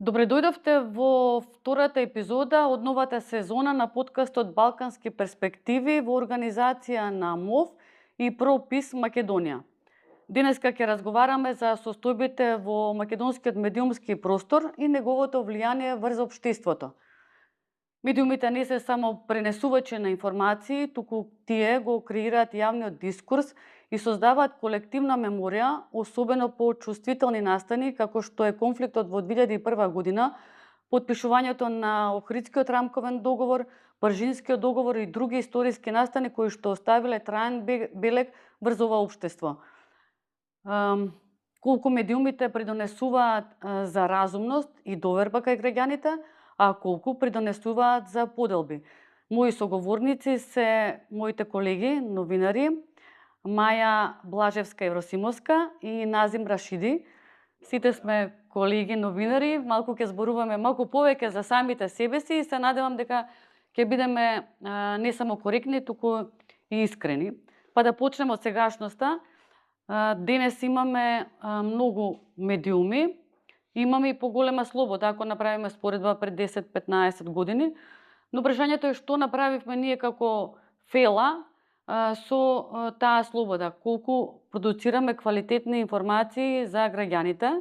Добре дојдовте во втората епизода од новата сезона на подкастот Балкански перспективи во организација на МОВ и Пропис Македонија. Денеска ќе разговараме за состојбите во македонскиот медиумски простор и неговото влијание врз општеството. Медиумите не се само пренесувачи на информации, туку тие го креираат јавниот дискурс и создаваат колективна меморија, особено по чувствителни настани, како што е конфликтот во 2001 година, потпишувањето на Охридскиот рамковен договор, Пржинскиот договор и други историски настани кои што оставиле траен белег врз ова општество. Колку медиумите придонесуваат за разумност и доверба кај граѓаните, а колку придонесуваат за поделби. Мои соговорници се моите колеги, новинари, Маја Блажевска-Евросимовска и Назим Рашиди. Сите сме колеги новинари, малку ќе зборуваме малку повеќе за самите себе си и се надевам дека ќе бидеме не само коректни, туку и искрени. Па да почнеме од сегашноста. Денес имаме многу медиуми, имаме и поголема слобода ако направиме споредба пред 10-15 години, но прашањето е што направивме ние како фела со таа слобода, колку продуцираме квалитетни информации за граѓаните,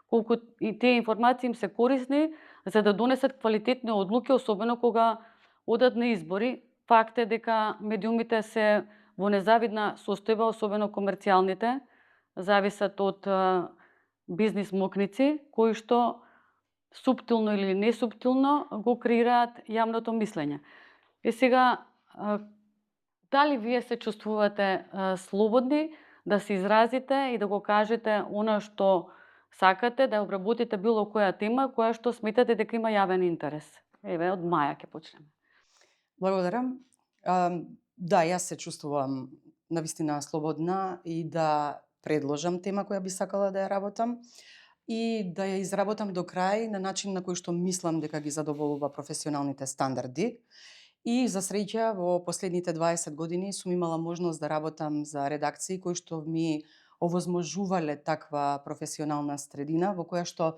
колку и тие информации им се корисни за да донесат квалитетни одлуки, особено кога одат на избори. Факт е дека медиумите се во незавидна состојба, особено комерцијалните, зависат од бизнис мокници кои што суптилно или несуптилно го креираат јавното мислење. И сега, дали вие се чувствувате слободни да се изразите и да го кажете она што сакате, да обработите било која тема која што сметате дека има јавен интерес? Еве, од Маја ќе почнеме. Благодарам. Да, јас се чувствувам навистина слободна и да предложам тема која би сакала да ја работам и да ја изработам до крај на начин на кој што мислам дека ги задоволува професионалните стандарди. И за среќа во последните 20 години сум имала можност да работам за редакции кои што ми овозможувале таква професионална средина во која што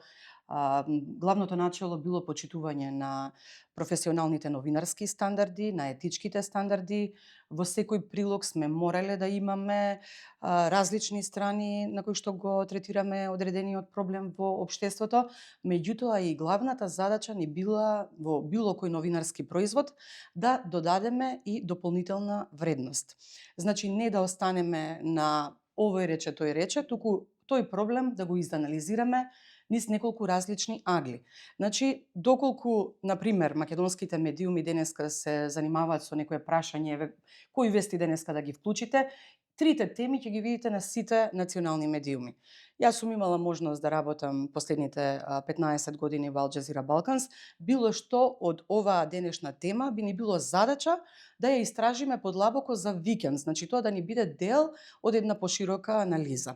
главното начело било почитување на професионалните новинарски стандарди, на етичките стандарди. Во секој прилог сме морале да имаме различни страни на кои што го третираме одредениот проблем во општеството, меѓутоа и главната задача ни била во било кој новинарски производ да додадеме и дополнителна вредност. Значи не да останеме на овој рече, тој рече, туку тој проблем да го изанализираме низ неколку различни агли. Значи, доколку, например, македонските медиуми денеска се занимаваат со некое прашање, кои вести денеска да ги вклучите, трите теми ќе ги видите на сите национални медиуми. Јас сум имала можност да работам последните 15 години во Ал Џазира Балканс. Било што од оваа денешна тема би ни било задача да ја истражиме подлабоко за викенд, значи тоа да ни биде дел од една поширока анализа.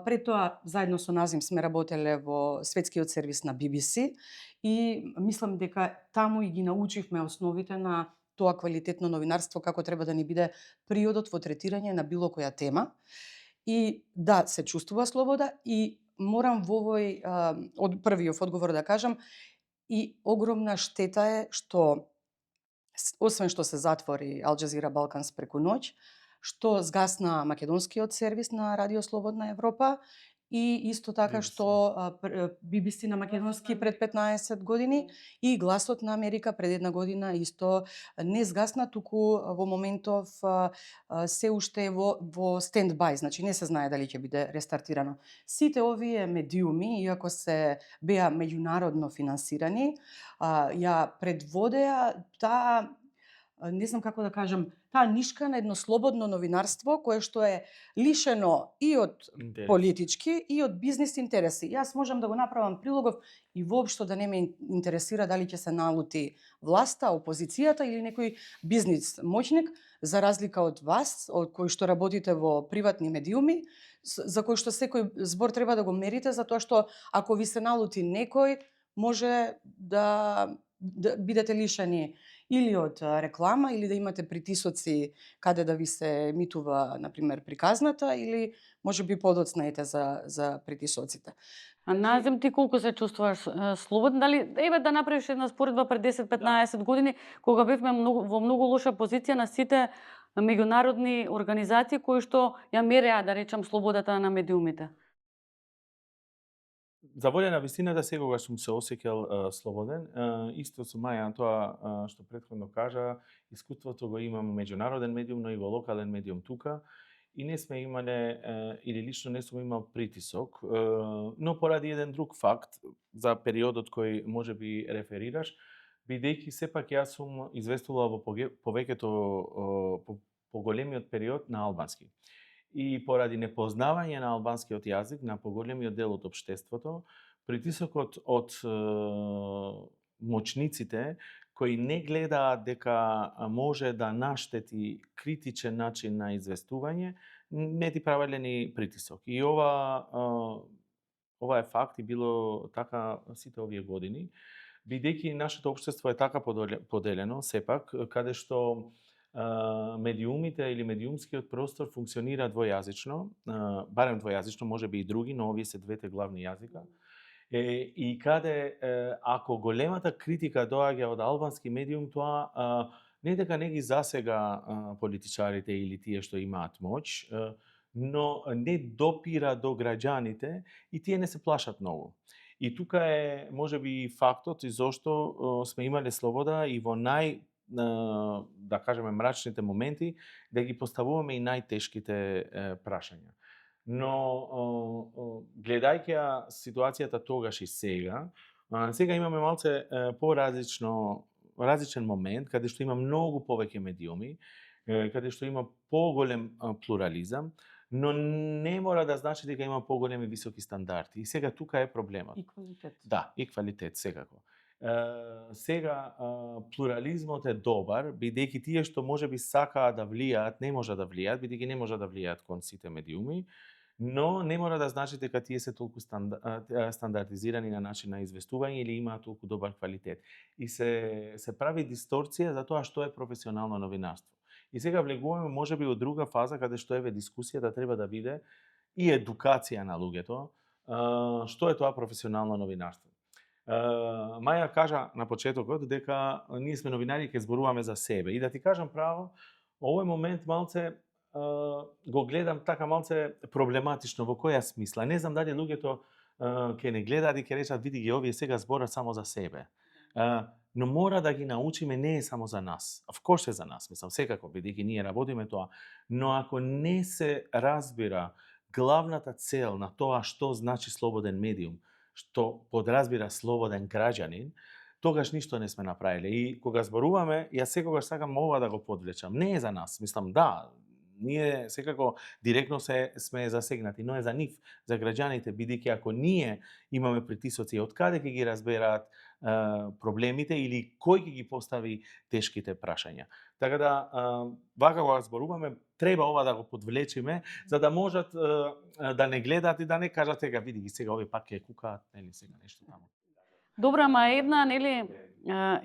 Пред тоа, заедно со Назим сме работеле во светскиот сервис на BBC и мислам дека таму и ги научивме основите на тоа квалитетно новинарство, како треба да ни биде приодот во третирање на било која тема. И да, се чувствува слобода и морам во овој од првиот одговор да кажам, и огромна штета е што освен што се затвори Ал Џазира Балканс преку ноќ, што згасна македонскиот сервис на Радио Слободна Европа и исто така што BBC на македонски пред 15 години и Гласот на Америка пред една година исто не згасна, туку во моментов се уште е во стендбај, значи не се знае дали ќе биде рестартирано. Сите овие медиуми, иако се беа меѓународно финансирани, ја предводеа таа, не знам како да кажам, таа нишка на едно слободно новинарство кое што е лишено и од политички и од бизнис интереси. Јас можам да го направам прилогов и воопшто да не ме интересира дали ќе се налути власта, опозицијата или некој бизнис моќник, за разлика од вас, од кои што работите во приватни медиуми, за кои што секој збор треба да го мерите, затоа што ако ви се налути некој, може да да бидете лишени или од реклама, или да имате притисоци каде да ви се емитува, например, приказната, или можеби подоцна ете за притисоците. А Назим, ти колку се чувствуваш слободен? Дали еве да направиш една споредба пред 10-15 години кога бевме во многу лоша позиција на сите меѓународни организации кои што ја мереа, да речам, слободата на медиумите? За волја на вистината секогаш сум се осеќал слободен. Исто со Маја тоа што претходно кажа, искуството го имам меѓународен медиум, но и во локален медиум тука. И не сме имале, или лично не сум имал притисок, но поради еден друг факт, за периодот кој може би реферираш, бидејќи сепак јас сум известувал во повеќето поголемиот период на албански. И поради непознавање на албанскиот јазик на поголемиот дел од општеството, притисокот од моćниците кои не гледаат дека може да наштети критичен начин на известување, не ти правеле ни притисок. И ова е факт и било така сите овие години, бидејќи нашето општество е така поделено, сепак, каде што медиумите или медиумскиот простор функционира двојазично, барем двојазично, можеби и други, но овие се двете главни јазика. И каде, ако големата критика доаѓа од албански медиум, тоа не дека не ги засега политичарите или тие што имаат моќ, но не допира до граѓаните и тие не се плашат многу. И тука е можеби фактот и зошто сме имале слобода и во да кажеме мрачните моменти да ги поставуваме и најтешките прашања. Но гледајќи ја ситуацијата тогаш и сега имаме малце различен момент каде што има многу повеќе медиуми, каде што има поголем плурализам, но не мора да значи дека има поголеми високи стандарди. И сега тука е проблемот. И квалитет. Да, и квалитет секако. Сега плурализмот е добар, бидејќи тие што можеби сакаат да влијаат, не може да влијаат, бидејќи не може да влијаат кон сите медиуми, но не мора да значи дека тие се толку стандардизирани на начин на известување или имаат толку добар квалитет. И се прави дисторција за тоа што е професионално новинарство. И сега влегуваме можеби од друга фаза каде што еве дискусијата треба да биде и едукација на луѓето, што е тоа професионално новинарство. Маја кажа на почетокот дека ние сме новинари и ќе зборуваме за себе. И да ти кажам право, овој момент малце го гледам така малце проблематично. Во која смисла? Не знам дали луѓето ќе не гледаат и ќе речат види ги овие сега зборат само за себе. Но мора да ги научиме, не е само за нас. Of course е за нас, мислам, секако, бидејќи ние работиме тоа. Но ако не се разбира главната цел на тоа што значи слободен медиум, што подразбира слободен граѓанин, тогаш ништо не сме направиле. И кога зборуваме, јас секогаш сакам ова да го подвлечам. Не е за нас, мислам, да, ние секако директно сме засегнати, но е за нив, за граѓаните, бидејќи ако ние имаме притисоци, од каде ќе ги разберат проблемите или кој ќе ги постави тешките прашања. Така да, вака кога зборуваме, треба ова да го подвлечиме, за да можат да не гледаат и да не кажат сега види ги сега овие пак ќе кукаат, нели сега нешто таму. Добра, ама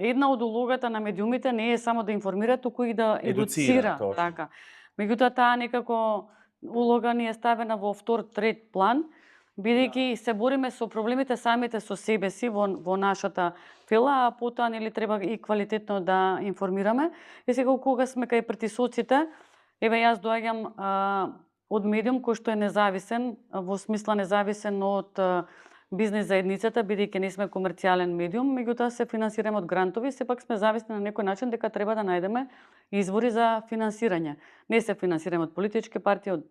една од улогата на медиумите не е само да информира, туку и да едуцира, така. Меѓутоа таа некако улога ни е ставена во втор, трет план, бидејќи се бориме со проблемите самите со себе си во нашата фела, а потоа нели треба и квалитетно да информираме. И сега кога сме кај притисоците, еве јас доаѓам од медиум кој што е независен, во смисла независен од бизнес заедницата, бидејќи не сме комерцијален медиум, меѓутоа се финансираме од грантови, сепак сме зависни на некој начин дека треба да најдеме извори за финансирање. Не се финансираме од политички партии,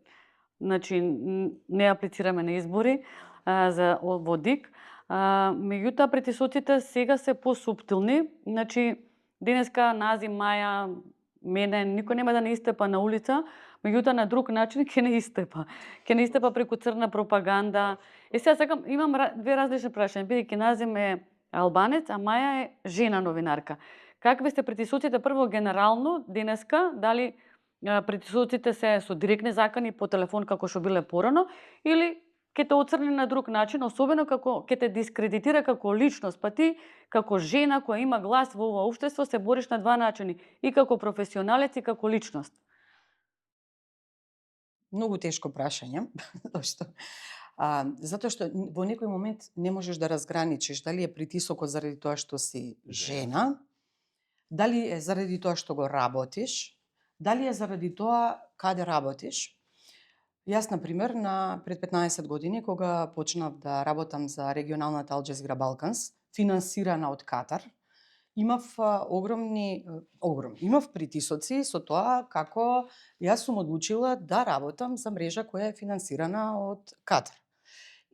значи не аплицираме на избори во ДИК. Меѓутоа притисоците сега се посуптилни, значи денеска Назим, Маја, мене никој нема да не истепа на улица, меѓутоа на друг начин ќе не истепа. Ќе не истепа преку црна пропаганда. И сега сакам, имам две различни прашања, бидејќи Назим е албанец, а Маја е жена новинарка. Какви сте притисоците прво генерално денеска, дали притисоците се со директни закани по телефон како што биле порано, или ќе те оцрни на друг начин, особено како ќе те дискредитира како личност, па ти како жена која има глас во ова општество се бориш на два начини, и како професионалец и како личност. Многу тешко прашање, зашто? Затоа што во некој момент не можеш да разграничиш дали е притисокот заради тоа што си жена, дали е заради тоа што го работиш, дали е заради тоа каде работиш. Јас, например, пред 15 години, кога почнав да работам за регионалната Ал Джазира Балканс, финансирана од Катар, имав имав притисоци со тоа како јас сум одлучила да работам за мрежа која е финансирана од Катар.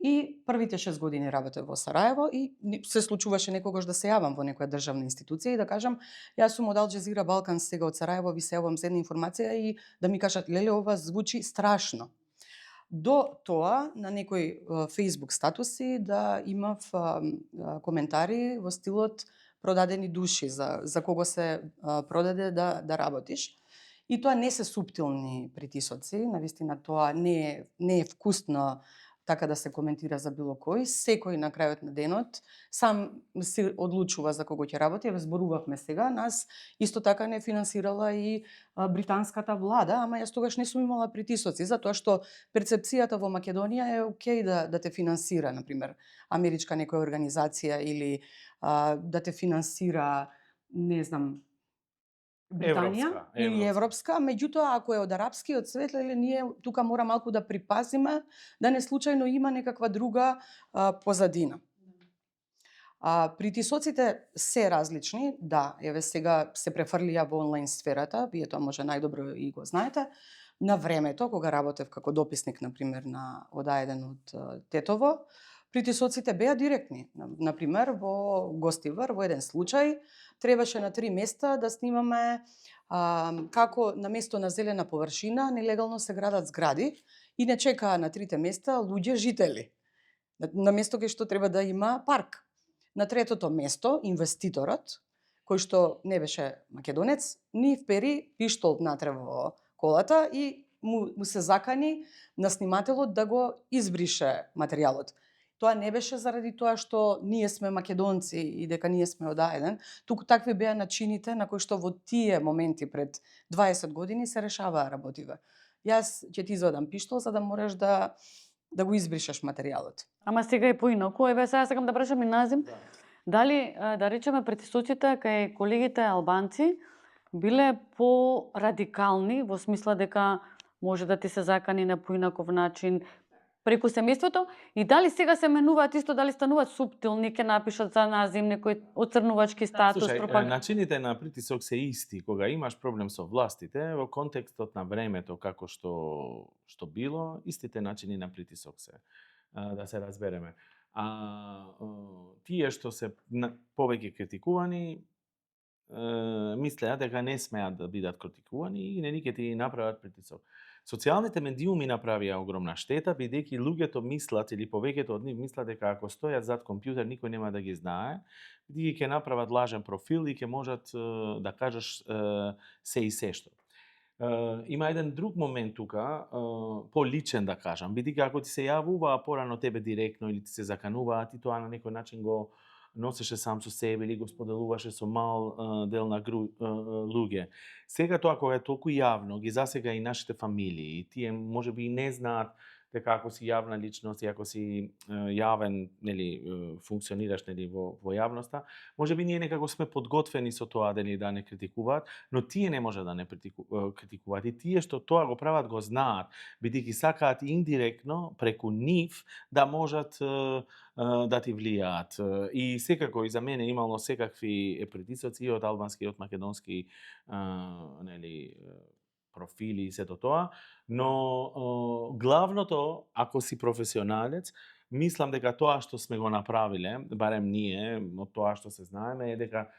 И првите 6 години работев во Сараево и се случуваше некогаш да се јавам во некоја државна институција и да кажам јас сум од Ал Джазира Балканс, сега од Сараево, ви се јавам за една информација и да ми кажат леле, ова звучи страшно. До тоа на некои Facebook статуси да имав коментари во стилот продадени души, за кого се продаде да работиш. И тоа не се суптилни притисоци, навистина тоа не е вкусно така да се коментира за било кој. Секој на крајот на денот сам се одлучува за кого ќе работи. Еве зборувавме сега, нас исто така не финансирала и британската влада, ама јас тогаш не сум имала притисоци, затоа што перцепцијата во Македонија е окей да те финансира, например, америчка некоја организација или да те финансира, не знам, Британија или европска, меѓутоа ако е од арапскиот свет, ние тука мора малку да припазиме да не случајно има некаква друга позадина. Притисоците се различни, да, еве сега се префрлија во онлайн сферата, вие тоа може најдобро и го знаете. На времето, кога работев како дописник, например, од А1 од Тетово, притисоците беа директни. Например, во Гостивар, во еден случај, требаше на 3 места да снимаме како на место на зелена површина нелегално се градат згради и не чекаа на 3 места луѓе жители. На место кај што треба да има парк. На 3-то место, инвеститорот, кој што не беше македонец, ни впери пиштол внатре во колата и му се закани на снимателот да го избрише материјалот. Тоа не беше заради тоа што ние сме македонци и дека ние сме од А1, туку такви беа начините на кои што во тие моменти пред 20 години се решаваа работиве. Јас ќе ти извадам пиштол за да можеш да го избришеш материјалот. Ама сега е поинаку. Еве сега сакам да прашам и Назим, дали да речеме притисоците кај колегите албанци биле по-радикални во смисла дека може да ти се закани на поинаков начин преку семејството, и дали сега се менуваат исто, дали стануваат суптилни, ќе напишат за Назим некој оцрнувачки статус, Слушај, начините на притисок се исти. Кога имаш проблем со властите, во контекстот на времето како што било, истите начини на притисок се, да се разбереме. Тие што се повеќе критикувани, мислеа дека не смеат да бидат критикувани и не ќе ти направат притисок. Социјалните медиуми направија огромна штета, бидејќи луѓето мислат или повеќето од нив мислат дека ако стојат зад компјутер никој нема да ги знае, бидејќи ќе направат лажен профил и ќе можат да кажеш се и се што. Има еден друг момент тука, поличен да кажам, бидејќи ако ти се јавуваа порано тебе директно или ти се закануваа, ти тоа на некој начин го носеше сам со себе или го споделуваше со мал дел на луѓе. Сега тоа кога е толку јавно, ги засега и нашите фамилии, и тие можеби и не знаат дека ако си јавна личност и ако си јавен, нели, функционираш, нели, во јавноста, можеби ние некако сме подготвени со тоа дали да не критикуваат, но тие не може да не критикуваат. И тие што тоа го прават го знаат, бидејќи сакаат индиректно преку нив да можат да ти влијаат. И секако и за мене имало секакви притисоци од албански и од македонски нели профили и сето тоа, но главното, ако си професионалец, мислам дека тоа што сме го направиле, барем ние, од тоа што се знаеме, е дека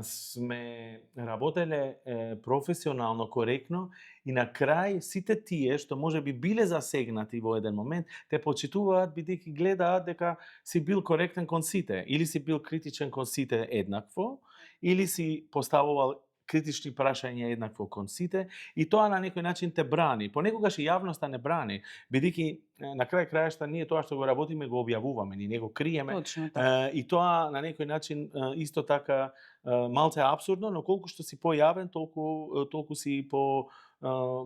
сме работеле професионално, коректно и на крај сите тие што можеби биле засегнати во еден момент, те почитуваат бидејќи гледаат дека си бил коректен кон сите, или си бил критичен кон сите еднакво, или си поставувал критични прашања еднакво кон сите и тоа на некој начин те брани. Понекогаш и јавноста не брани, бидејќи на крај крајшта ние тоа што го работиме го објавуваме, ние не го криеме. Точно така. И тоа на некој начин исто така малце апсурдно, но колку што си појавен, толку си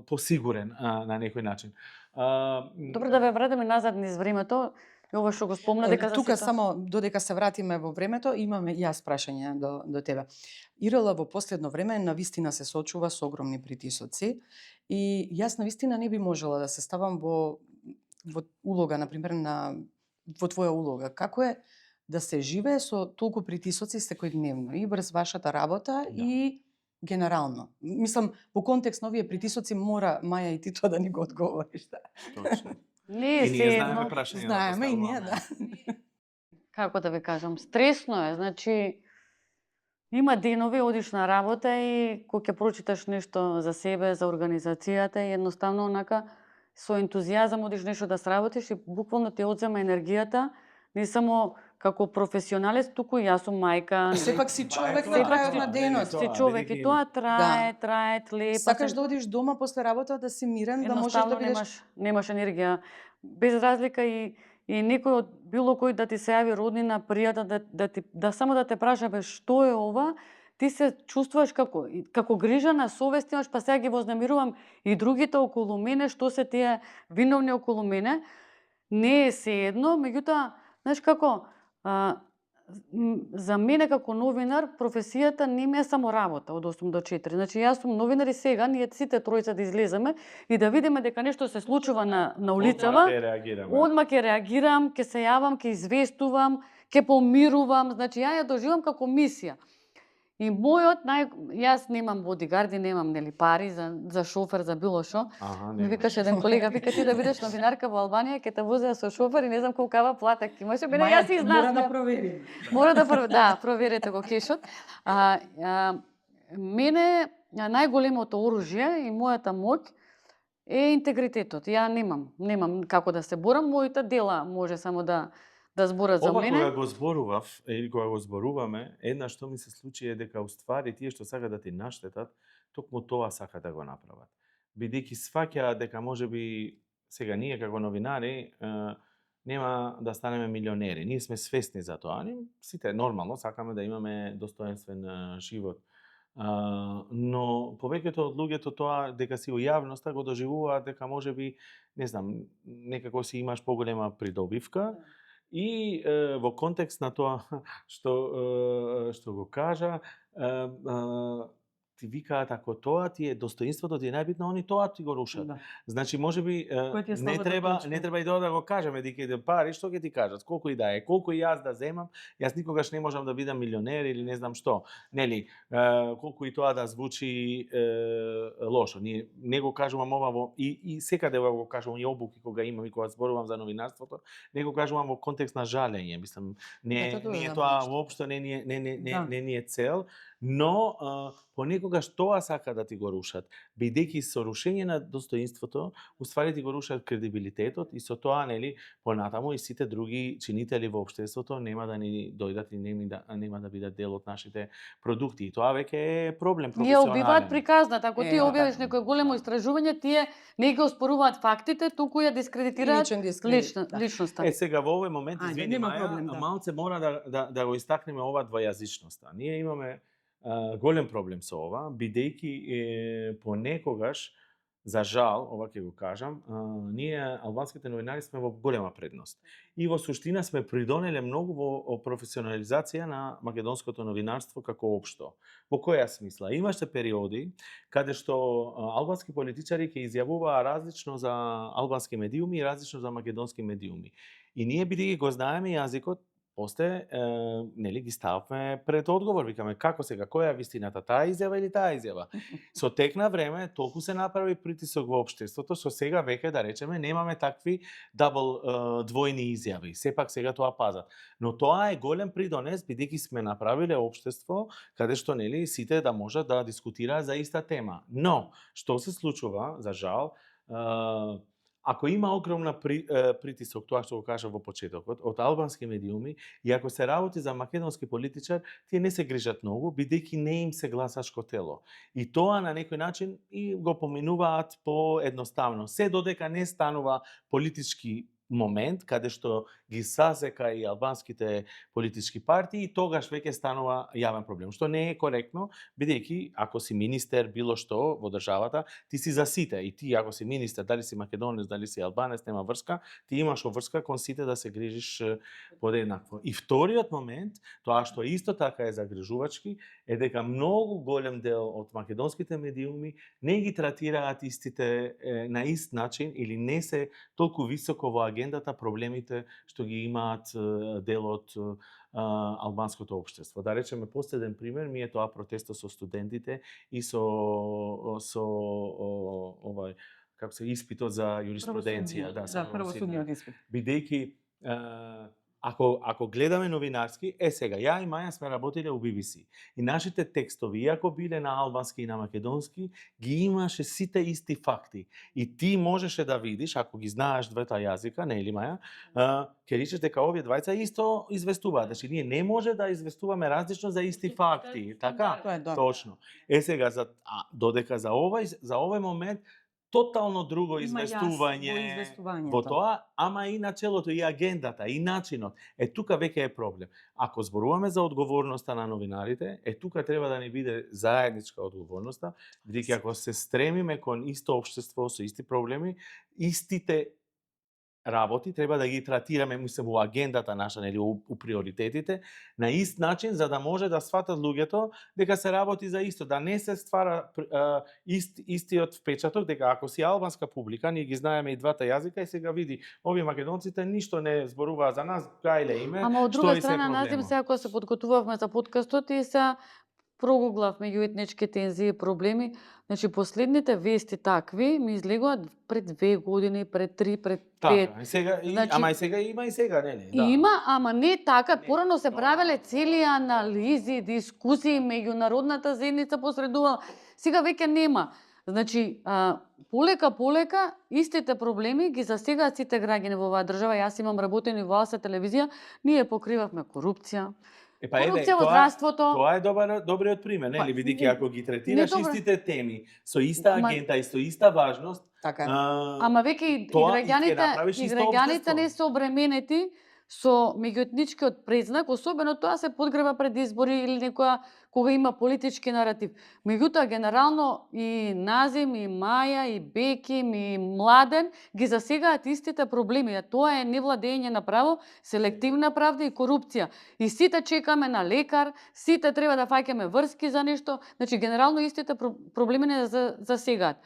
посигурен на некој начин. Добро да ве вратиме назад низ времето. И ова што го спомна дека за Тука сите- само додека се вратиме во времето, имаме јас прашање до тебе. ИРЛ во последно време навистина се соочува со огромни притисоци и јас навистина не би можела да се ставам во улога, например, во твоја улога. Како е да се живее со толку притисоци секојдневно и врз вашата работа и генерално? Мислам, во контекст на овие притисоци мора Маја и ти тоа да ни го одговориш. Точно. Не е И ние се знаеме едно. прашања. Знаеме и ние, да. Како да ви кажам, стресно е, значи има денови одиш на работа и кога ќе прочиташ нешто за себе, за организацијата и едноставно онака со ентузијазам одиш нешто да сработиш и буквално те одзема енергијата, не само како професионалец, туку и јас сум мајка. Сепак си човек тоа, на крајот тоа, на денот. тоа, Си човек и тоа трае, тлепа. Сакаш да одиш дома после работа да си мирен, да можеш да Едноставно бидеш... немаш енергија. Без разлика и некој од било кој да ти се јави роднина, пријател, да само да те праша бе што е ова, ти се чувствуваш како грижа на совест имаш, па сега ги вознемирувам и другите околу мене, што се тие виновни околу мене. Не е seедно, меѓутоа, знаеш како, за мене како новинар, професијата не ми е само работа од 8 до 4. Значи, јас сум новинар и сега, ние сите тројца да излеземе и да видиме дека нешто се случува на улицава. Одма ќе реагирам, ќе се јавам, ќе известувам, ќе помирувам, значи ја доживам како мисија. И јас немам бодигарди, немам нели пари за шофер, за било шо. Ми викаше еден колега, вика ти да бидеш новинарка во Албанија, ќе те возеа со шофер и не знам колкава плата ќе имаш. Мене јас Мора да проверим. Да, проверете го кешот. Мене најголемото оружје и мојата моќ е интегритетот. Ја немам како да се борам, моите дела може само да зборат за мене. Кога го зборував, или кога го зборуваме, една што ми се случи е дека уствари тие што сакаат да ти наштетат, токму тоа сакаат да го направат. Бидејќи сваќаат дека можеби сега ние како новинари нема да станеме милионери. Ние сме свесни за тоа. Сите нормално сакаме да имаме достоенствен живот. Но повеќето од луѓето тоа дека си у јавноста го доживуваат дека можеби, не знам, некако си имаш поголема придобивка. И во контекст на тоа што го кажа, ти викаат ако тоа ти е достоинството ти е најбитно, они тоа ти го рушат. Да. Значи можеби не треба и тоа да го кажеме дека пари што ќе ти кажат, колку и да е, колку и јас да земам, јас никогаш не можам да бидам милионер или не знам што. Нели, колку и тоа да звучи лошо. Ние не го кажувам ова и секаде го кажувам и обуки кога имам и кога зборувам за новинарството, не го кажувам во контекст на жалење, мислам, не тоа воопшто не ни е цел, но понекогаш тоа сака да ти го рушат, бидејќи со рушење на достоинството, уствари ти го рушат кредибилитетот и со тоа, нели, понатаму и сите други чинители во општеството нема да ни дојдат и нема да бидат дел од нашите продукти. И тоа веќе е проблем професионален. Ние обиваат приказната. Ако ти објавиш некое големо истражување, тие не ги оспоруваат фактите, туку ја дискредитираат личноста. Сега во овој момент, извини Маја, малце мора да го истакнеме ова двојазичноста. Ние имаме голем проблем со ова, бидејќи понекогаш, за жал, ова ќе го кажам, ние албанските новинари сме во голема предност. И во суштина сме придонеле многу во професионализација на македонското новинарство како општо. Во која смисла? Имаше периоди каде што албански политичари ќе изјавуваа различно за албански медиуми и различно за македонски медиуми. И ние бидејќи го знаеме јазикот, после, нели, ги стававме пред одговор, викаме како сега, која е вистината, таа изјава или таа изјава. Со тек на време, толку се направи притисок во општеството, со сега веќе, да речеме, немаме такви двојни изјави. Сепак сега тоа пазат. Но тоа е голем придонес, бидејќи сме направиле општество, каде што, нели, сите да можат да дискутираат за иста тема. Но, што се случува, за жал, ако има огромна притисок, тоа што го кажа во почетокот, од албански медиуми, и ако се работи за македонски политичар, тие не се грижат многу, бидејќи не им се гласачко тело. И тоа на некој начин и го поминуваат поедноставно. Се додека не станува политички момент, каде што ги сазека и албанските политички партии, тогаш веќе станува јавен проблем. Што не е коректно, бидејќи ако си министер било што во државата, ти си за сите. И ти ако си министер, дали си македонец, дали си албанец, нема врска, ти имаш врска кон сите да се грижиш подеднакво. И вториот момент, тоа што исто така е загрижувачки, е дека многу голем дел од македонските медиуми не ги третираат истите на ист начин или не се толку високо во агендата проблемите што ги имаат дел од албанското општество. Да речеме, последен пример ми е тоа протестот со студентите и со овај, како се, испитот за юриспруденција. Да, првосудниот испит. Бидејќи ако гледаме новинарски, сега, ја и Маја сме работиле у BBC. И нашите текстови, иако биле на албански и на македонски, ги имаше сите исти факти. И ти можеше да видиш, ако ги знаеш двата јазика, не е ли Маја, ќе речеш дека овие двајца исто известуваат. Значи, ние не може да известуваме различно за исти факти. Така? Тоа е добро. Точно. Сега, додека за овој момент, тотално друго известување во тоа, ама и начелото, и агендата, и начинот. Тука веќе е проблем. Ако зборуваме за одговорноста на новинарите, тука треба да не биде заедничка одговорноста, бидејќи ако се стремиме кон исто општество со исти проблеми, истите работи треба да ги третираме, мислам, во агендата наша, нели, у приоритетите, на ист начин, за да може да сватат луѓето дека се работи за исто, да не се ствара истиот впечаток, дека ако си албанска публика, ние ги знаеме и двата јазика и сега види, овие македонците ништо не зборуваат за нас, кајле име, Ама од друга што е се страна, Назим, проблемот. сега кога се подготувавме за подкастот и се прогуглав меѓуетнички тензии и проблеми, значи последните вести такви ми излегуваат пред 2 години, пред 3, пред 5. Така, и сега, Значи, ама и сега има и сега, нели? Да. Има, ама не така. Порано се правеле цели анализи, дискусии, меѓународната заедница посредувала. Сега веќе нема. Значи, полека истите проблеми ги засегаат сите граѓани во оваа држава. Јас имам работени во АС телевизија, ние покривавме корупција. Корупција во здравството. Тоа е добриот пример, нели? Бидејќи ако ги третираш истите теми со иста агента и со иста важност, Така. Ама веќе и граѓаните не се обременети со меѓуетничкиот предзнак, особено тоа се подгрева пред избори или некоја кога има политички наратив. Меѓутоа, генерално и Назим, и Маја, и Беким, и Младен ги засегаат истите проблеми. Тоа е невладење на право, селективна правда и корупција. И сите чекаме на лекар, сите треба да фаќаме врски за нешто. Значи, генерално истите проблеми не засегаат.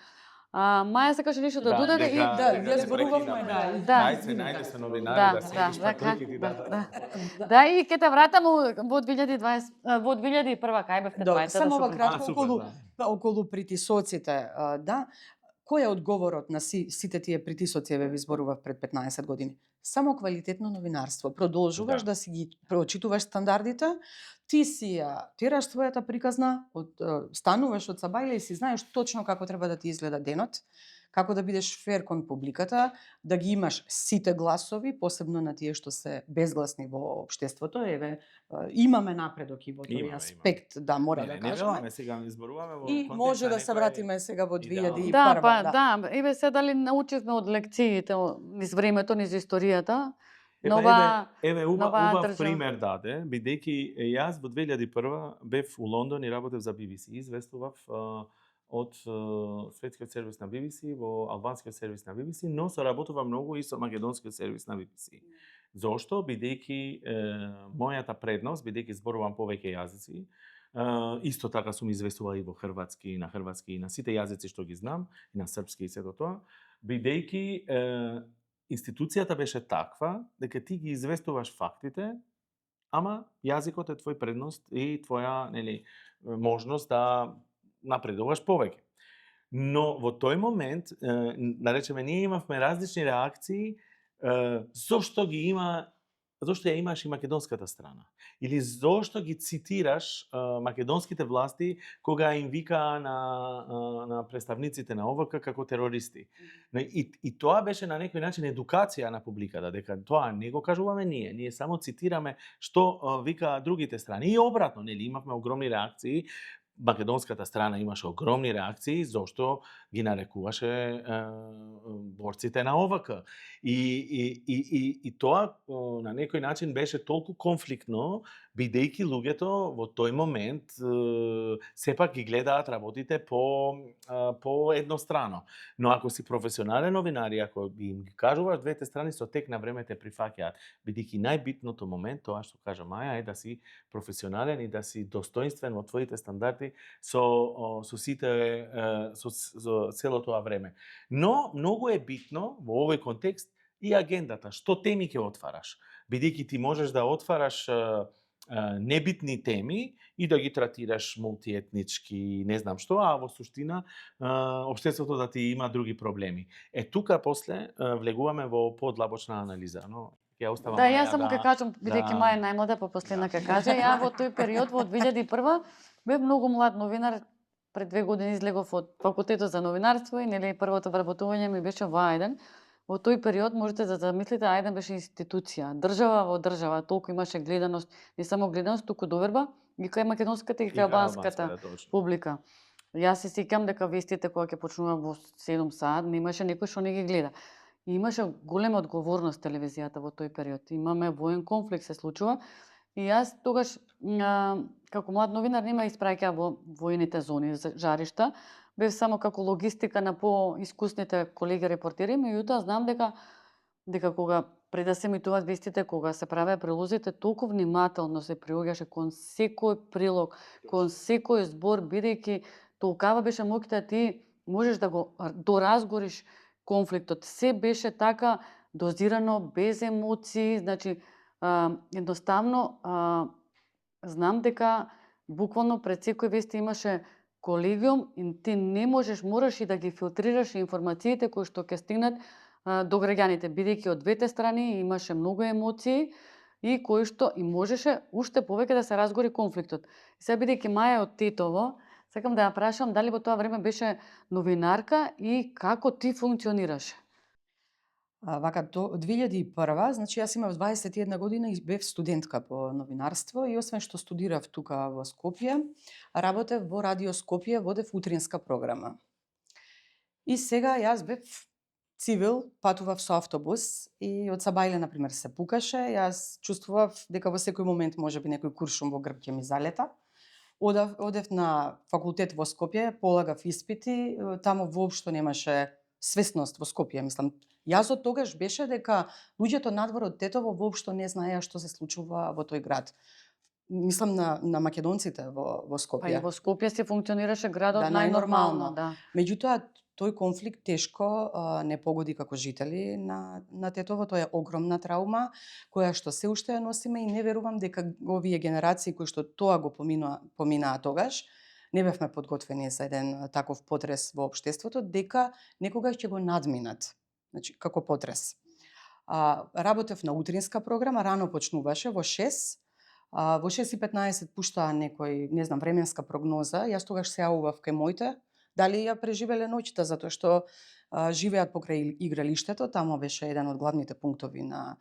Маја сакаше нешто да додаде и вие зборувавме, најде се новинари да се прекиди. Да, и ќе те вратам во 2020, во 2001 кај бевте двајца. Само ова кратко околу притисоците, да. Кој е одговорот на сите тие притисоци, ви зборував пред 15 години? Само квалитетно новинарство. Продолжуваш да си ги прочитуваш стандардите, ти си ја тераш својата приказна, стануваш од сабајле и си знаеш точно како треба да ти изгледа денот, како да бидеш фер кон публиката, да ги имаш сите гласови, посебно на тие што се безгласни во општеството. Еве, имаме напредок и во тој аспект, да, мора да кажеме. Не сега изборуваме во и може да се вратиме сега во 2001. Да, еве се дали научивме од лекциите низ времето, низ историјата. Еве убав пример даде, бидејќи јас во 2001 бев у Лондон и работев за BBC, известував од светскиот сервис на BBC во албанскиот сервис на BBC, но соработува многу и со македонскиот сервис на BBC. Зошто? Бидејќи мојата предност, бидејќи зборувам повеќе јазици, исто така сум известувал и во хрватски, на хрватски и на сите јазици што ги знам, и на српски и сето тоа, бидејќи институцијата беше таква дека ти ги известуваш фактите, ама јазикот е твој предност и твоја, нели, можност да напредуваш повеќе. Но во тој момент, да речеме, ние имавме различни реакции зошто ги има зошто ја имаш и македонската страна? Или зошто ги цитираш македонските власти кога им викаа на представниците на ОВК како терористи? И тоа беше на некој начин едукација на публиката, дека тоа не го кажуваме ние само цитираме што викаа другите страни. И обратно, нели, имавме огромни реакции. Македонската страна имаше огромни реакции зошто ги нарекуваше борците на ОВК. И тоа на некој начин беше толку конфликтно, бидејќи луѓето во тој момент сепак ги гледаат работите по еднострано. Но ако си професионален новинар и ако им ги кажуваш двете страни, со тек на време те прифаќаат. Бидејќи најбитното момент, тоа што кажа Маја, е да си професионален и да си достоинствен во твоите стандарди со цело тоа време. Но многу е битно во овој контекст и агендата, што теми ќе отвараш, бидејќи ти можеш да отвараш небитни теми и да ги тратираш мултиетнички, не знам што, а во суштина општеството да ти има други проблеми. Тука после влегуваме во подлабочна анализа, но ќе оставам Да, Маја јас само ќе кажам, бидејќи Маја најмлада, па последна ќе каже, ја во тој период во 2001 бев многу млад новинар, пред 2 години излегов од факултетот за новинарство и нели првото вработување ми беше во А1. Во тој период можете да замислите, А1 беше институција, држава во држава, толку имаше гледаност, не само гледаност, туку доверба и кај македонската и кај албанската публика. Јас се сеќам дека вестите кога ќе почнува во 7 саат, немаше некој што не ги гледа. И имаше голема одговорност телевизијата во тој период. Имаме воен конфликт се случува и јас тогаш како млад новинар не ме испраќа во воените зони, жаришта. Бев само како логистика на поискусните колеги репортери, меѓутоа знам дека кога пред да се емитуваат вестите, кога се правеа прилозите, толку внимателно се приоѓаше кон секој прилог, кон секој збор, бидејќи толкава беше моќта ти можеш да го доразгориш конфликтот. Се беше така дозирано, без емоции, значи едноставно знам дека буквално пред секој вести имаше колегиум и ти не можеш, мораш и да ги филтрираш информациите кои што ќе стигнат до граѓаните, бидејќи од двете страни имаше многу емоции и кои што и можеше уште повеќе да се разгори конфликтот. И сега бидејќи Маја од Тетово, сакам да ја прашам дали во тоа време беше новинарка и како ти функционираше? Вака, до 2001, значи јас имав 21 година и бев студентка по новинарство и освен што студирав тука во Скопје, работев во Радио Скопје, водев утринска програма. И сега јас бев цивил, патував со автобус и од Сабајле, например, се пукаше. Јас чувствував дека во секој момент може би некој куршум во грб ќе ми залета. Одев на факултет во Скопје, полагав испити, таму воопшто немаше свесност во Скопје, мислам. Јас од тогаш беше дека луѓето надвор од Тетово воопшто не знаеа што се случува во тој град. Мислам на македонците во Скопје. Па и во Скопје се функционираше градот Да, најнормално, да. Меѓутоа, тој конфликт тешко не погоди како жители на Тетово. Тоа е огромна траума, која што се уште ја носиме и не верувам дека овие генерации кои што тоа го поминаа тогаш, не бевме подготвени за еден таков потрес во општеството, дека некогаш ќе го надминат. Значи, како потрес. Работев на утринска програма, рано почнуваше во 6. Во 6:15 пуштаа некој, не знам, временска прогноза. Јас тогаш се јавував кај моите. Дали ја преживеле ноќта, затоа што живеат покрај игралиштето, таму беше еден од главните пунктови на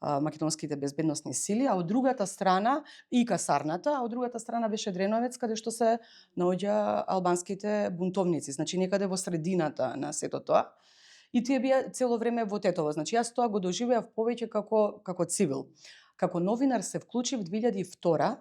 македонските безбедносни сили, а од другата страна и касарната, а од другата страна беше Дреновец, каде што се наоѓа албанските бунтовници, значи некаде во средината на сето тоа. И тие бија цело време во Тетово. Значи јас тоа го доживеав повеќе како цивил. Како новинар се вклучив 2002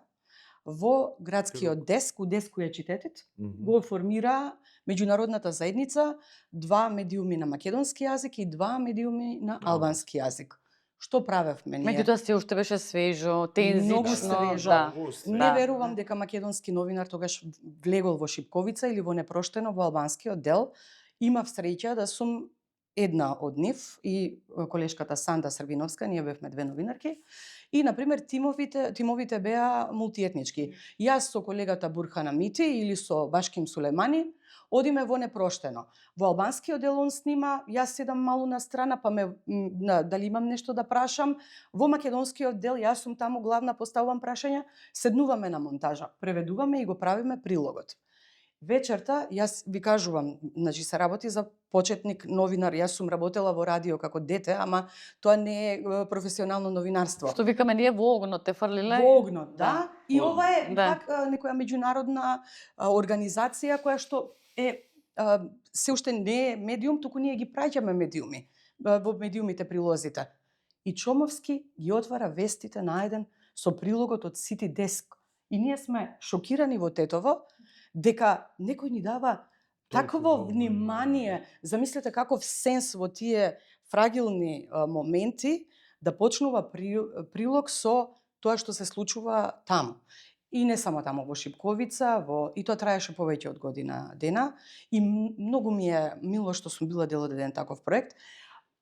во градскиот деск, у Дескуја читетит, го формира меѓународната заедница, 2 медиуми на македонски јазик и 2 медиуми на албански јазик. Што правевме ние? Меѓутоа се уште беше свежо, тензично. Многу свежо. Да. Не верувам дека македонски новинар тогаш влегол во Шипковица или во Непроштено во албанскиот дел. Имав среќа да сум една од нив и колешката Санда Срвиновска, ние бевме две новинарки. И, например, тимовите беа мултиетнички. Јас со колегата Бурхан Амити или со Башким Сулемани одиме во Непроштено. Во албанскиот дел он снима, јас седам малу на страна, па дали имам нешто да прашам. Во македонскиот дел, јас сум таму главна, поставувам прашања, седнуваме на монтажа, преведуваме и го правиме прилогот. Вечерта, јас ви кажувам, значи се работи за почетник новинар, јас сум работела во радио како дете, ама тоа не е професионално новинарство. Што викаме ние во огнот те фрлиле. Во огнот, да. И ова е Да. пак некоја меѓународна организација која што се уште не е медиум, туку ние ги праќаме медиуми, во медиумите прилозите. И Чомовски ги отвара вестите наеден со прилогот од City Desk. И ние сме шокирани во Тетово, дека некој ни дава такво внимание, замислете каков сенс во тие фрагилни моменти, да почнува прилог со тоа што се случува таму. И не само таму, во Шипковица, и тоа траеше повеќе од година дена. И многу ми е мило што сум била дел од еден таков проект.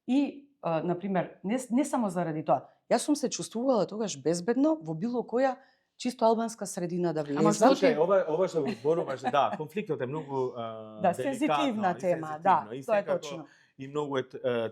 И, например, не само заради тоа, јас сум се чувствувала тогаш безбедно во било која чисто албанска средина да влезам. Ама Слушај, ова што го зборуваш, да, конфликтот е многу да, сензитивна тема, да, тоа е точно. И многу е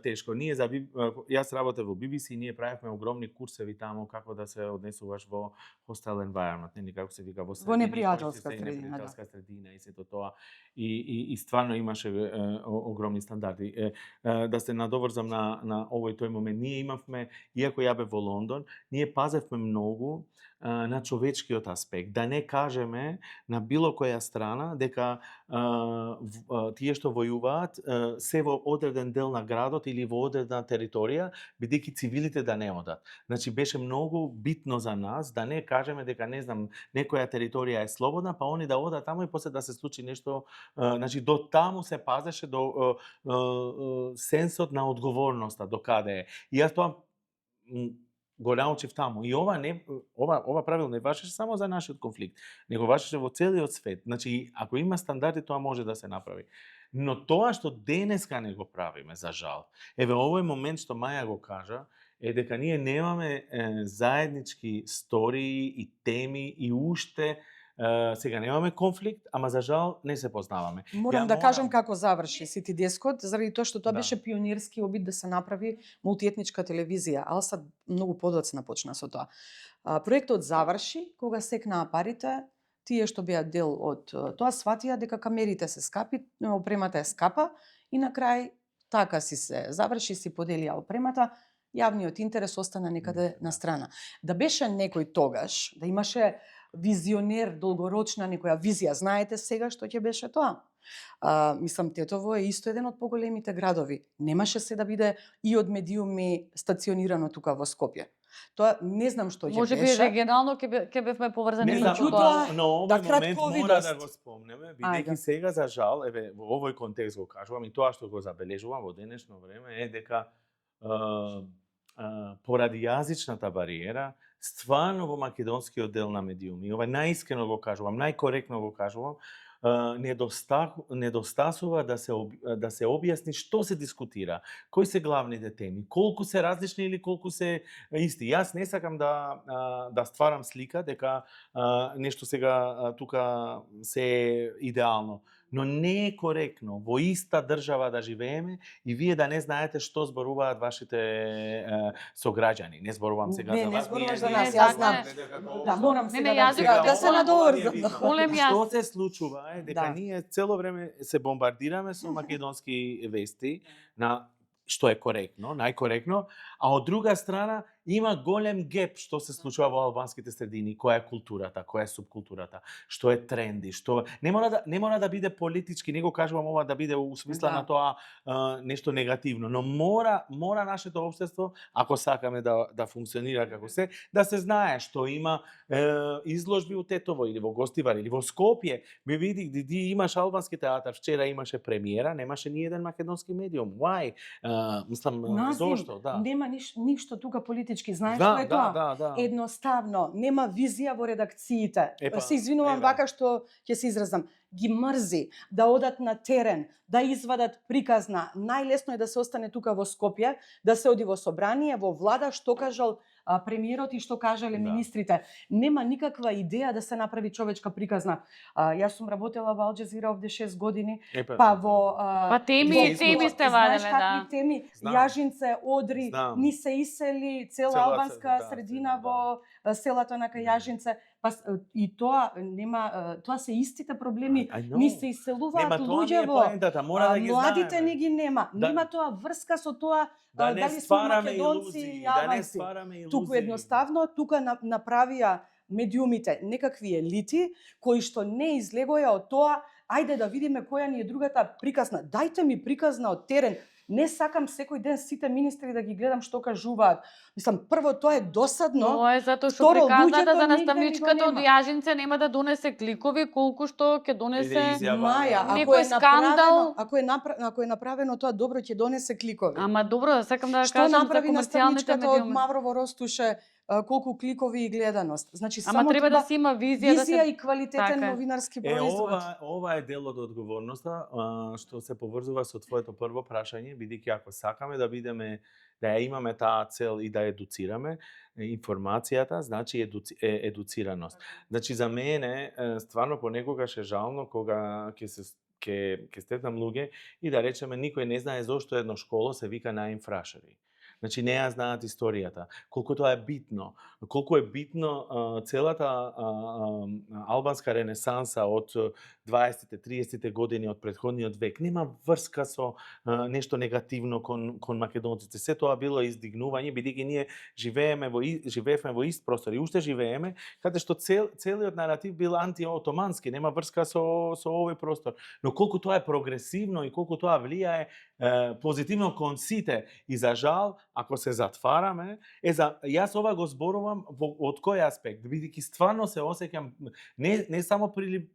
тешко. Ние јас работев во BBC и ние правевме огромни курсеви таму како да се однесуваш во hostile environment, нели како се вика во непријателска средина, непријателска средина и сето тоа. И стварно имаше огромни стандарди. Да се надоврзам на овој тој момент, ние имавме, иако ја бев во Лондон, ние пазевме многу на човечкиот аспект, да не кажеме на било која страна дека тие што војуваат се во одреден дел на градот или во одредена територија, бидејќи цивилите да не одат. Значи беше многу битно за нас да не кажеме дека не знам некоја територија е слободна, па они да одат таму и после да се случи нешто, значи до таму се пазеше до сенсот на одговорноста до каде е. И јас тоа го научив таму. И ова правило не важеше само за нашиот конфликт, него важеше во целиот свет. Значи, ако има стандарди, тоа може да се направи. Но тоа што денеска не го правиме, за жал, еве овој момент што Маја го кажа, е дека ние немаме заеднички стории и теми и уште сега немаме конфликт, ама за жал не се познаваме. Морам да кажам како заврши City Desk-от, заради тоа што тоа Да. беше пионирски обид да се направи мултиетничка телевизија. Алсат многу подоцна почна со тоа. Проектот заврши кога секнаа парите, тие што беа дел од тоа сватија дека камерите се скапи, опремата е скапа и на крај така се заврши, си поделија опремата, јавниот интерес остана некаде на страна. Да беше некој тогаш, да имаше визионер, долгорочна некоја визија, знаете сега што ќе беше тоа? Мислам, Тетово е исто еден од поголемите градови. Немаше се да биде и од медиуми стационирано тука во Скопје. Тоа не знам што ќе Може би беше. регионално ќе бевме поврзани Не со знам, тоа. Меѓутоа, но овој да, момент мора да кратковидост. го спомнеме, Ајде. бидејќи сега за жал, еве во овој контекст го кажувам и тоа што го забележувам во денешно време е дека поради јазичната бариера, стварно во македонскиот дел на медиуми, ова најискрено го кажувам, најкоректно го кажувам, недостасува да се објасни што се дискутира, кои се главните теми, колку се различни или колку се исти. Јас не сакам да стварам слика дека нешто сега тука се е идеално, но не е коректно во иста држава да живееме и вие да не знаете што зборуваат вашите сограѓани. Не зборувам сега Не, за не вас. зборуваш ние за нас, не јас знам. Да, морам Не, сега јас да се надоврзам. Голем јас. Што се случува е дека Да. ние цело време се бомбардираме со македонски вести, што е коректно, најкоректно, а од друга страна има голем геп што се случува во албанските средини, која е културата, која е субкултурата, што е тренди, што не мора да биде политички, не го кажувам ова да биде у смисла Да. на тоа нешто негативно, но мора нашето општество, ако сакаме да функционира како се, да се знае што има изложби у Тетово или во Гостивар или во Скопје. Ми види, имаш албански театар, вчера имаше премиера, немаше ни еден македонски медиум. Why? Мислам, зошто? Да. Нема ништо тука политички. Знаеш Да, што е тоа? да. Едноставно, нема визија во редакциите. Епа, Се извинувам еве. вака што ќе се изразам. ги мрзи да одат на терен, да извадат приказна. Најлесно е да се остане тука во Скопје, да се оди во собрание, во влада, што кажал премиерот и што кажале Да. министрите. Нема никаква идеја да се направи човечка приказна. Јас сум работела во Ал Џазира овде 6 години, па во Па теми сте ваделе, знаеш да. какви теми, Знам. Јажинце, Одри, Знам. ни се iseli цела Цела албанска да, средина да. во селото на кај Јажинце, па и тоа нема, тоа се истите проблеми, I know. ни се иселуваат Нема, тоа ми е луѓе во поентата, мора да ги младите знаеме. не ги нема. Да. Нема тоа врска со тоа Да не дали сме ствараме македонци илузии, и да не албанци. ствараме илузии. Туку едноставно тука направија медиумите некакви елити кои што не излегоја од тоа, ајде да видиме која ни е другата приказна. Дајте ми приказна од терен. Не сакам секој ден сите министри да ги гледам што кажуваат. Мислам, прво тоа е досадно. Тоа е затоа што Второ, приказната луѓето за нигде наставничката ни го од нема. Јажинце нема да донесе кликови колку што ќе донесе изјава. Маја, Некој скандал. ако е направено тоа добро, ќе донесе кликови. Ама добро, сакам да Што кажам за направи комерцијалните наставничката од медиуми. Маврово Ростуше, колку кликови и гледаност. Значи Ама само треба да се има визија да визија се и квалитетен така е. новинарски Е, производ. ова е дел од одговорноста, што се поврзува со твоето прво прашање, бидејќи ако сакаме да бидеме, да ја имаме таа цел и да едуцираме, информацијата значи едуцираност. Значи за мене стварно понекогаш е жално кога ќе стетнам луѓе и да речеме никој не знае зошто едно школо се вика Наим Фрашари. Значи не ја знаат историјата, колку тоа е битно, колку е битно целата албанска ренесанса од 20-те, 30-те години од претходниот век. Нема врска со нешто негативно кон македонците. Се тоа било издигнување, бидејќи ние живеевме во ист простор и уште живееме, каде што целиот наратив бил антиотомански, нема врска со овој простор. Но колку тоа е прогресивно и колку тоа влијае позитивно кон сите и за жал, ако се затвараме, јас ова го зборувам од кој аспект, бидејќи стварно се осеќам не само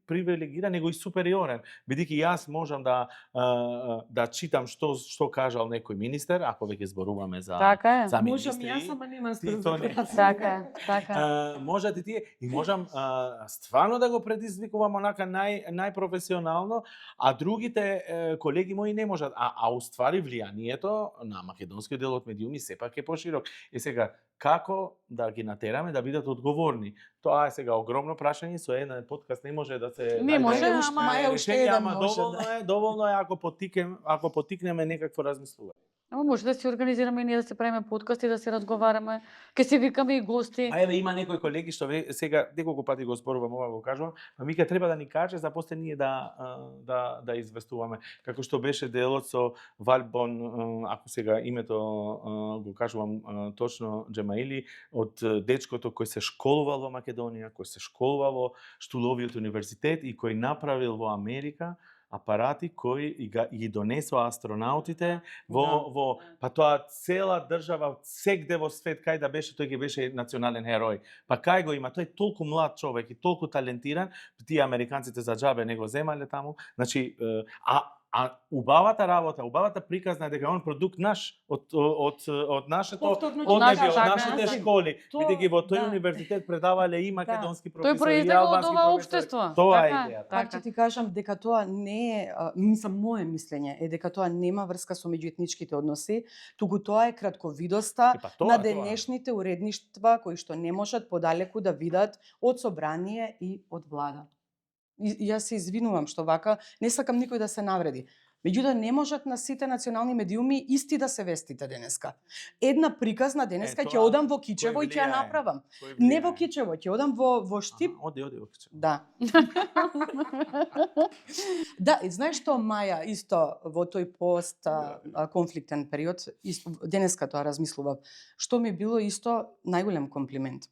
привилегиран, него и супериорен, бидејќи јас можам да читам што кажал некој министер, ако веќе зборуваме за Така е. за Можам министри. јас, ама немам ти тоа не. Така е, така е. Можете тие и можам стварно да го предизвикувам онака најпрофесионално, а другите колеги мои не можат. А уствари влијанието на македонскиот дел од медиуми сепак е поширок. И сега како да ги натераме да бидат одговорни? Тоа е сега огромно прашање, со еден подкаст не може да се Не може, даде ама уште решение, еден ама може, доволно е ако потикнеме некакво размислување. Ама може да си организираме и ние да се правиме подкасти, да се разговараме, ќе се викаме и гости. А еве има некои колеги што сега неколку пати го зборувам, ова го кажувам, па Мика треба да ни каже за после ние да известуваме. Како што беше делот со Валбон, ако сега името го кажувам точно, Џемаили, од дечкото кој се школувал во Македонија, кој се школувал во Штуловиот универзитет и кој направил во Америка апарати кои ги донесоа астронаутите во па тоа цела држава секде во свет кај да беше тој ќе беше национален херој. Па кај го има, тој е толку млад човек и толку талентиран, тие американците за џабе не го земале таму. Значи а убавата работа, убавата приказна дека он продукт наш од нашето од нашите школи, бидејќи во тој универзитет предавале и македонски професори, Тој произлегува од албански ова професори. општество. Тоа е Така идејата. Пак ќе ти кажам дека тоа не е, мислам, мое мислење е дека тоа нема врска со меѓуетничките односи, туку тоа е кратковидоста на денешните уредништва кои што не можат подалеку да видат од собрание и од влада. И јас се извинувам што вака, не сакам никој да се навреди. Меѓутоа не можат на сите национални медиуми исти да се вестите денеска. Една приказна денеска ќе одам во Кичево и ќе ја направам. Не во Кичево, ќе одам во Штип. Оди во Кичево. Да. Да, и знаеш што, Маја, исто во тој пост конфликтен период, денеска тоа размислував, што ми било исто најголем комплимент.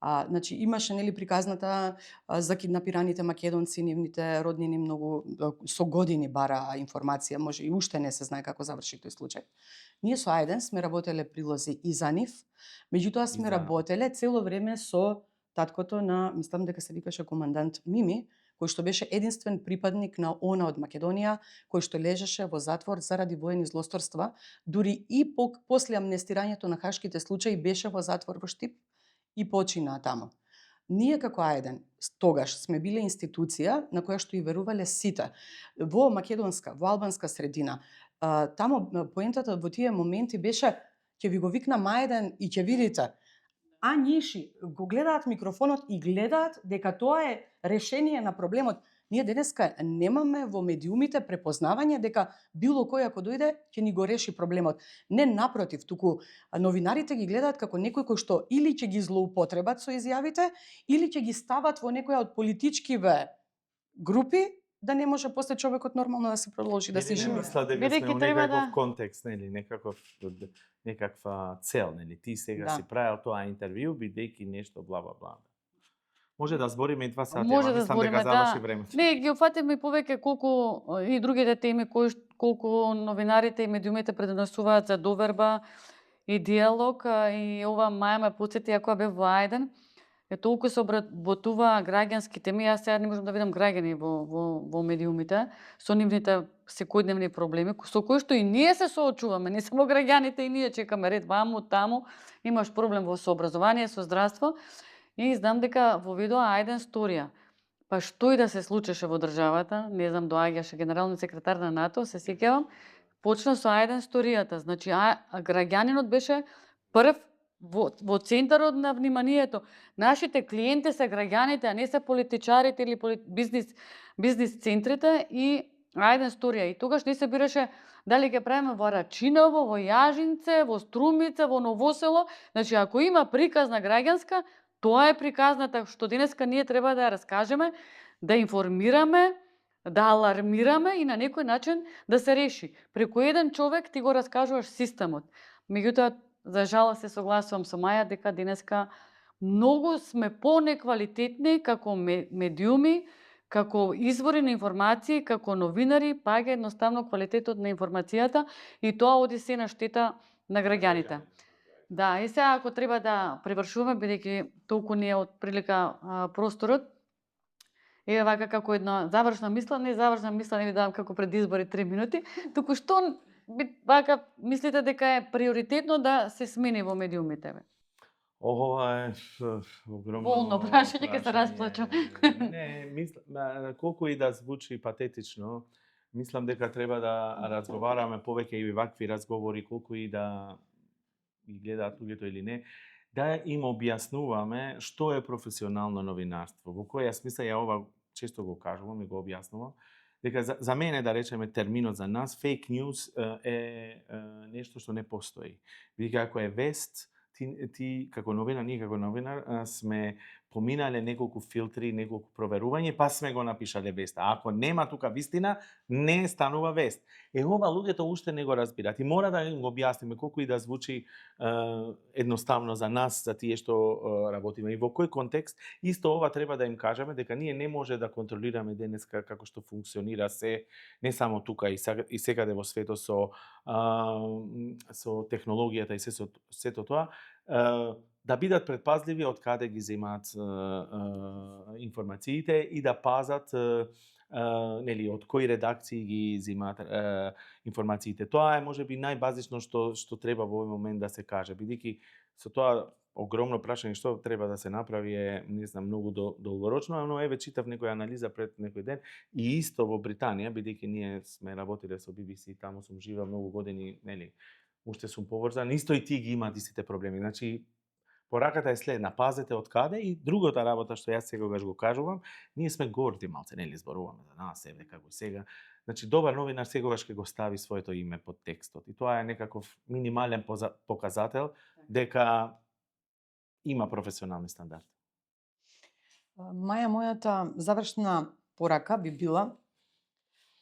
Значи, имаше нели приказната за киднапираните македонци, нивните роднини многу со години бара информација, може и уште не се знае како заврши тој случај. Ние со Ајден сме работеле прилози и за нив, меѓутоа сме работеле цело време со таткото на, мислам дека се викаше командант Мими, кој што беше единствен припадник на ОНА од Македонија, кој што лежеше во затвор заради воени злосторства, дури и после амнестирањето на хашките случаи беше во затвор во Штип и почина таму. Ние како Ајден тогаш сме биле институција на која што и верувале сите. Во македонска, во албанска средина, таму поентата во тие моменти беше ќе ви го викнам Ајден и ќе видите. А ниши го гледаат микрофонот и гледаат дека тоа е решение на проблемот. Ние денеска немаме во медиумите препознавање дека било кој ако дојде ќе ни го реши проблемот. Не напротив, туку новинарите ги гледаат како некој кој што или ќе ги злоупотребат со изјавите, или ќе ги стават во некоја од политичкиве групи, да не може после човекот нормално да се продолжи да се Не живее. мисла дека Бидејќи сме во треба некаков да- контекст, нели, некаква цел, нели, ти сега Да. си правил тоа интервју бидејќи нешто бла бла бла. Може да збориме и 2 сати, Може ама да мислам дека збориме, заврши да. времето. Не, ги опфативме повеќе колку и другите теми колку новинарите и медиумите предонесуваат за доверба и диалог, и ова Маја ме потсети, ако бев во Ајден, толку се обработува граѓански теми, јас сега не можам да видам граѓани во медиумите со нивните секојдневни проблеми, со кои што и ние се соочуваме, не само граѓаните, и ние чекаме ред ваму, таму, имаш проблем со образование, со здравство, и знам дека во видео Ајден сторија. Па што и да се случеше во државата, не знам, доаѓаше генералниот секретар на НАТО, се сеќавам, почна со Ајден сторијата. Значи, граѓанинот беше прв во центарот на вниманието. Нашите клиенти се граѓаните, а не се политичарите или бизнис центрите, и Ајден сторија. И тогаш не се бираше дали ќе правиме во Рачиново, во Јажинце, во Струмица, во Новосело. Значи, ако има приказна граѓанска, тоа е приказната што денеска ние треба да ја раскажеме, да информираме, да алармираме и на некој начин да се реши. Преку еден човек ти го раскажуваш системот. Меѓутоа, за жал се согласувам со Маја дека денеска многу сме понеквалитетни како медиуми, како извори на информации, како новинари, паѓа едноставно квалитетот на информацијата и тоа оди се на штета на граѓаните. Да, и сега ако треба да превршуваме, бидејќи толку не е од прилика просторот, еве вака како една завршна мисла, не ви давам како пред избори 3 минути, туку што вака мислите дека е приоритетно да се смени во медиумите? Ова е огромно Болно прашање, ќе се расплачам. Не, мислам, колку и да звучи патетично, мислам дека треба да разговараме повеќе и вакви разговори, колку и да ги гледаат луѓето или не, да им објаснуваме што е професионално новинарство. Во која смисла ја ова често го кажувам и го објаснувам, дека за мене, да речеме, терминот за нас, fake news е нешто што не постои. Бидејќи ако е вест, ти како новинар, ние како новинар сме поминале неколку филтри, неколку проверување, па сме го напишале веста. Ако нема тука вистина, не станува вест. Ова луѓето уште не го разбираат и мора да им го објасниме колку и да звучи едноставно за нас, за тие што работиме. И во кој контекст исто ова треба да им кажеме дека ние не може да контролираме денеска како што функционира се, не само тука и секаде во светот со технологијата и сето тоа, да бидат предпазливи од каде ги земаат информациите и да пазат нели од кои редакции ги земаат информациите. Тоа е можеби најбазично што треба во овој момент да се каже, бидејќи со тоа огромно прашање што треба да се направи е, не знам, многу долгорочно, но еве читав некоја анализа пред некој ден и исто во Британија, бидејќи ние сме работиле со BBC, таму сум живеел многу години, нели, уште сум поврзан, исто и тие ги имаат истите проблеми. Значи, пораката е следна, пазете од каде, и другата работа што јас секогаш го кажувам, ние сме горди малце, нели, зборуваме за нас, еве како сега. Значи, добар новинар секогаш ќе го стави своето име под текстот и тоа е некаков минимален показател дека има професионални стандарди. Маја, мојата завршна порака би била: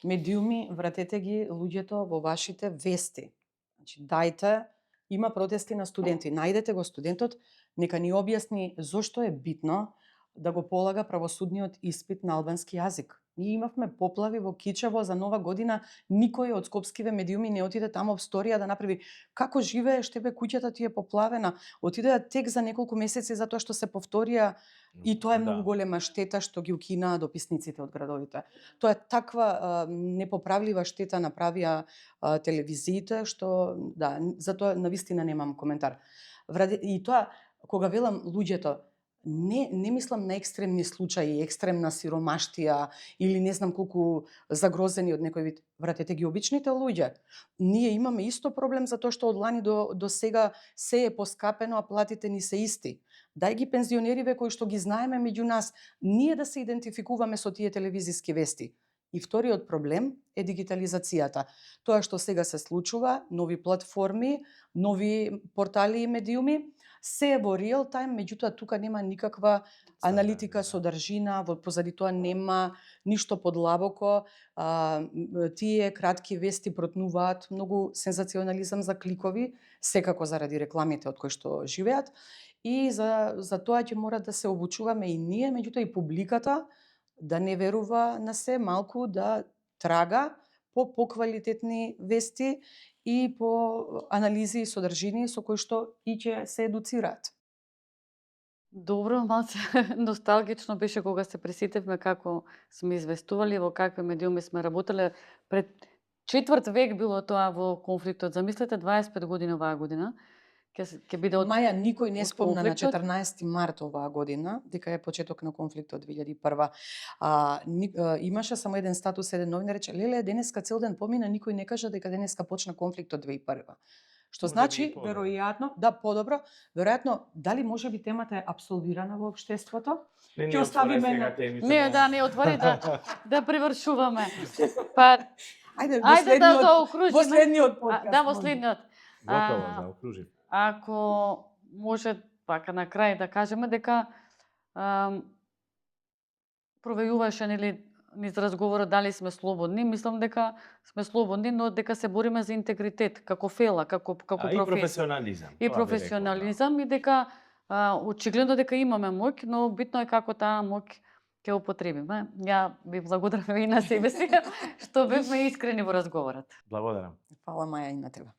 медиуми, вратете ги луѓето во вашите вести. Значи, дајте, има протести на студенти, најдете го студентот, нека ни објасни зошто е битно да го полага правосудниот испит на албански јазик. Ние имавме поплави во Кичево за Нова година, никој од скопскиве медиуми не отиде таму во сторија да направи како живееш, тебе куќата ти е поплавена. Отидеа тек за неколку месеци затоа што се повторија, и тоа е многу голема штета што ги укинаа дописниците од градовите. Тоа е таква непоправлива штета направија телевизиите што да, затоа навистина немам коментар. И тоа кога велам луѓето, не мислам на екстремни случаи, екстремна сиромаштија или не знам колку загрозени од некој вид. Вратете ги обичните луѓе. Ние имаме исто проблем за тоа што од лани до сега се е поскапено, а платите ни се исти. Дај ги пензионериве кои што ги знаеме меѓу нас, ние да се идентификуваме со тие телевизиски вести. И вториот проблем е дигитализацијата. Тоа што сега се случува, нови платформи, нови портали и медиуми, се е во реал тајм, меѓутоа тука нема никаква аналитика, содржина, во позади тоа нема ништо подлабоко. Тие кратки вести протнуваат многу сензационализам за кликови, секако заради рекламите од кои што живеат. И за тоа ќе мора да се обучуваме и ние, меѓутоа и публиката, да не верува на се, малку да трага по поквалитетни вести и по анализи и содржини со кои што и ќе се едуцираат. Добро, малце носталгично беше кога се пресетевме како сме известували, во какви медиуми сме работеле. Пред четврт век било тоа во конфликтот. Замислете, 25 години оваа година. Ќе биде од Маја, никој не од спомна на конфликтот. 14 март оваа година, дека е почеток на конфликтот 2001. Имаше само еден статус, еден новинар рече, леле, денеска цел ден помина, никој не кажа дека денеска почна конфликтот 2001. Што Може значи, би и подобро. веројатно, да, подобро, веројатно, дали може би темата е апсолвирана во општеството? Не Ќе оставиме на... Не, да, не отвори да привршуваме. Па, Ајде, ајде да заокружиме. последниот подкаст. Да, во може. следниот. Готово, заокружи. Ако може пака на крај да кажеме дека провејуваше нели низ разговорот дали сме слободни, мислам дека сме слободни, но дека се бориме за интегритет, како фела, како И професија. професионализам. И тоа би професионализам и дека очигледно дека имаме моќ, но битно е како таа моќ ќе употребиме. Ја ви благодарам и на себе си што бевме искрени во разговорот. рекол. Благодарам. Фала, Маја, и на тебе.